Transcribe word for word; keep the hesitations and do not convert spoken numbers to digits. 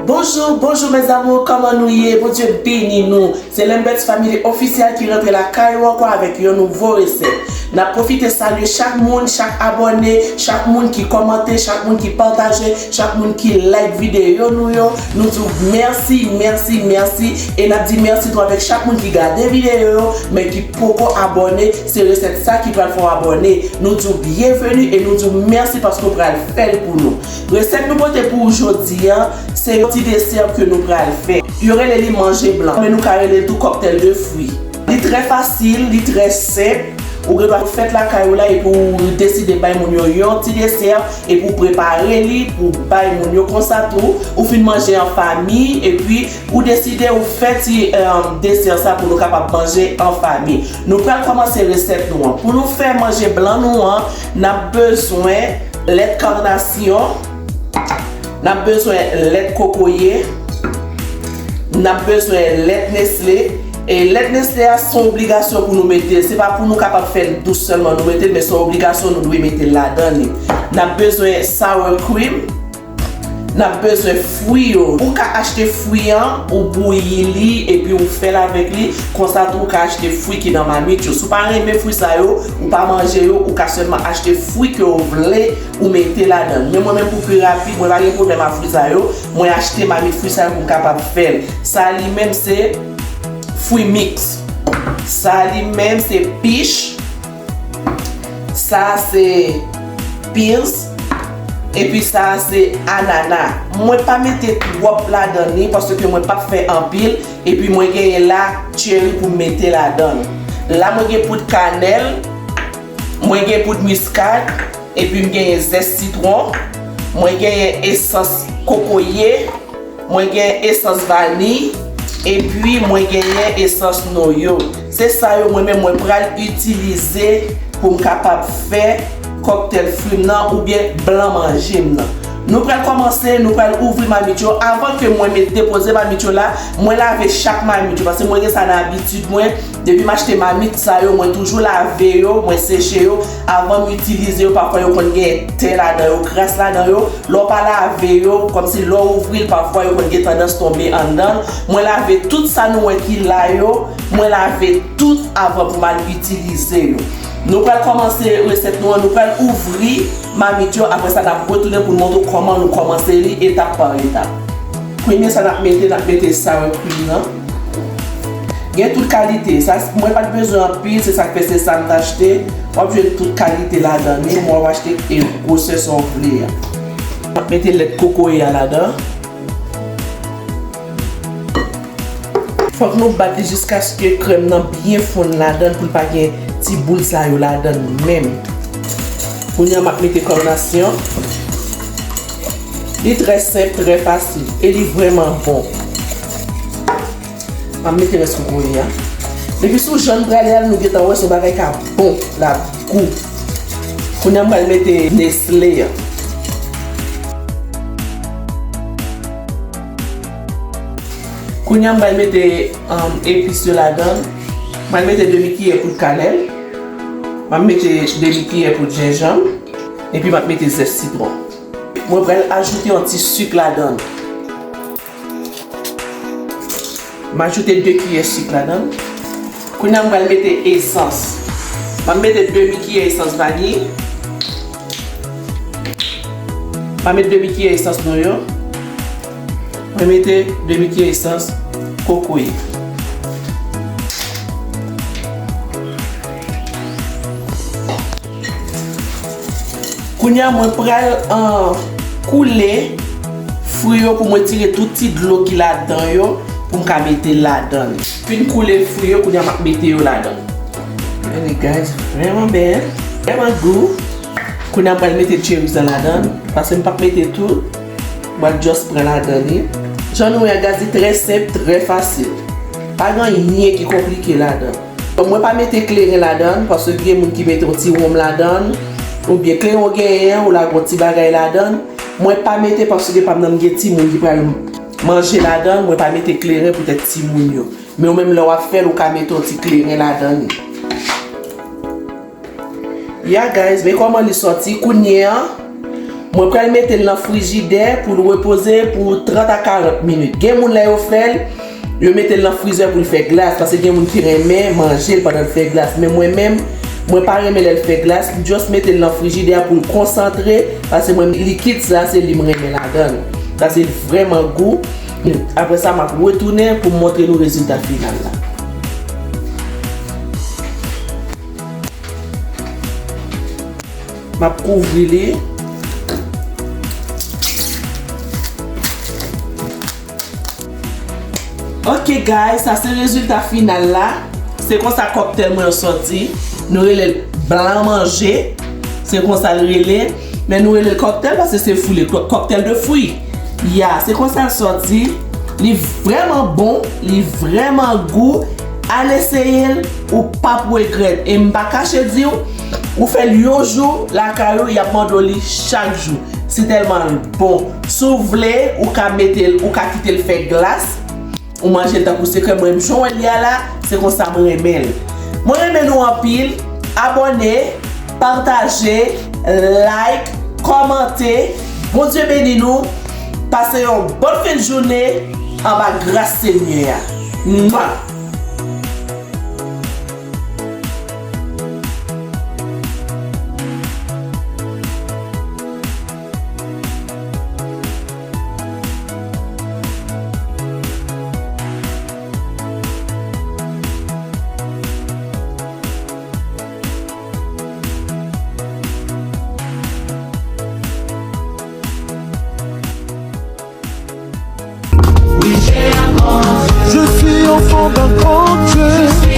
Bonjou, bonjou mes amours, kòman nou ye? Bondye beni nou. Se Lambert's Family Official ki rantre lakay ou ankò avèk yon nouvo resèt. N ap pwofite salye chak moun, chak abòne, chak moun ki kòmante, chak moun ki pataje, chak moun ki like videyo nou yo. Nou di w mèsi, mèsi, mèsi. E n ap di mèsi tou avèk chak moun ki gade videyo yo, men ki poko abòne. Se resèt sa ki pral fè w abòne. Nou di w byenveni e nou di w mèsi paske w pral fè l pou nou. Resèt nou pote pou ou jodi a, se yon ti desè ke nou pral fè. Yo rele li manje blan, men nou ka rele l tou kòktèl de fwi. Li trè fasil, li trè senp. Ou gen dwa fè l lakay ou la epi ou deside bay moun yo yon ti desè epi ou prepare li pou bay moun yo konsa tou. Ou fin manje an fanmi epi ou deside ou fè ti, eh, desè sa pou nou kapab manje an fanmi. Nou pral kòmanse resèt nou an. Pou nou fè manje blan nou an, n ap bezwen lèt kanasyon, n ap bezwen lèt kokoye, n ap bezwen lèt Nestlé. E lèt Nestlé a se yon obligasyon pou nou mete l. Se pa pou nou kapab fè l dous sèlman nou mete l, men se yon obligasyon nou dwe mete l ladan li. N ap bezwen sour cream. N ap bezwen fwi yo. Ou ka achte fwi an, ou bouyi li, epi ou fè l avèk li. Konsa tou, ou ka achte fwi ki nan mamit yo. Si w pa renmen fwi sa yo, ou pa manje yo, ou ka sèlman achte fwi ke w vle, ou mete ladan l. Men mwen menm, pou pi rapid, mwen pa gen pwoblèm ak fwi sa yo. Mwen achte mamit fwi sa yo pou m kapab fè l. Sa li menm se fwi miks. Sa li menm se pich. Sa se pears. Epi sa se anana. Mwen pa mete twòp ladan li paske mwen p ap fè anpil. Epi mwen genyen la cherry pou m mete ladan l. La mwen gen poud kanèl. Mwen gen poud miskad. Epi m genyen zès sitwon. Mwen genyen esans kokoye. Mwen gen esans vaniy, epi mwen genyen esans noyo. Se sa yo mwen menm mwen pral itilize pou m kapab fè kòktèl fwi m nan oubyen blan manje m nan. Nou pral kòmanse, nou pral ouvri mamit yo. Avan ke mwen met depoze mamit yo la, mwen lave chak mamit yo, paske mwen gen sa nan abitid mwen. Depi m achte mamit sa yo, mwen toujou lave yo, mwen seche yo avan m itilize yo. Pafwa yo konn gen tè ladan yo, kras ladan yo. Lè w pa lave yo, kòmsi lè w ouvri l, pafwa yo konn gen tandans tonbe anndan l. Mwen lave tout sa nou wè ki la yo, mwen lave tout avan pou m al itilize yo. Nou pral kòmanse resèt nou an, nou pral ouvri mamit yo, apre sa n ap retounen pou n montre w kòman nou kòmanse li etap pa etap. Premye sa n ap mete, n ap mete sour cream nan. Gen tout kalite. Sa, mwen pa t bezwen anpil, se sa k fè se sa m t achte. W ap jwenn tout kalite ladan li, w ap achte e gwosè sa w vle a. M ap mete lèt kokoye a ladan. Fòk nou bat li jiskaske krèm nan byen fonn ladan l pou l pa gen ti boul sa yo ladan l menm. Kounye a m ap mete karnasyon. Li trè senp, trè fasil e li vrèman bon. M ap mete rès kokoye a. Depi sou jan l prale a, nou gentan wè se yon bagay k ap bon, l ap gou. Kounye a m pral mete Nestlé a. Kounye a m pral mete, um, epis yo ladan l. M pral mete demi kiyè poud kanèl. M ap mete demi kiyè poud jenjanm. Epi m ap mete zès sitwon. Mwen pral ajoute yon ti sik ladan l. M ajoute de kiyè sik ladan l. Kounye a m pral mete esans. M ap mete demi kiyè esans vaniy. M ap mete demi kiyè esans noyo. Mwen mete demi kiyè esans kokoye. Kounye a mwen pral, ah, koule fwi yo pou mwen tire tout ti dlo ki ladan yo pou m ka mete ladan li. Fin koule fwi yo, kounye a m ap mete yo ladan. Gade guys, vrèman bèl, vrèman gou. Kounye a m pral mete cherries lan ladan, paske m p ap mete tout. Mwen just pran ladan li. Jan nou wè a guys, li trè senp, trè fasil. Pa gen anyen ki konplike ladan. Mwen pa mete kleren ladan, paske gen moun ki mete yon ti wonm ladan, oubyen kleren w genyen, ou lage yon ti bagay ladan. Mwen pa mete paske pa m nan m gen timoun ki pral manje ladan, mwen pa mete kleren poutèt timoun yo. Men ou menm lè w ap fè l, ou ka mete yon ti kleren ladan li. Ya guys, men kòman li sòti kounye a. Mwen pral mete l nan frijidè pou l repoze pou trant a karant minit. Gen moun lè yo fè l, yo mete l nan frizè pou l fè glas, paske gen moun ki renmen manje l pandan l fè glas. Men mwen menm, mwen pa renmen lè l fè glas, m just mete l nan frijidè pou l konsantre, paske mwen likid sa se li m renmen ladan l. Sa se vrèman gou. Apre sa, m ap retounen pou m montre nou rezilta final la. M ap kouvri li. Ok guys, sa se rezilta final la. Se konsa kòktèl mwen an sòti. Nou rele l blan manje. Se konsa l rele. Men nou rele l kòktèl paske se fwi, le kò-, kòktèl de fwi. Ya, se konsa l sòti. Li vrèman bon, li vrèman gou. Al eseye l, ou p ap regrèt. E m pa kache di w, ou fè l yon jou lakay ou, y ap mande w li chak jou. Se tèlman l bon. Si w vle, ou ka mete l, ou ka kite l fè glas. Ou manje l tankou sekrè. Mwen, jan w wè l ye a la, se konsa mwen renmen l. Mwen renmen nou anpil. Abòne, pataje, like, kòmante. Bondye beni nou. Pase yon bòn fen jounen anba gras Senyè a. Mwa! Je suis enfant d'un grand Dieu.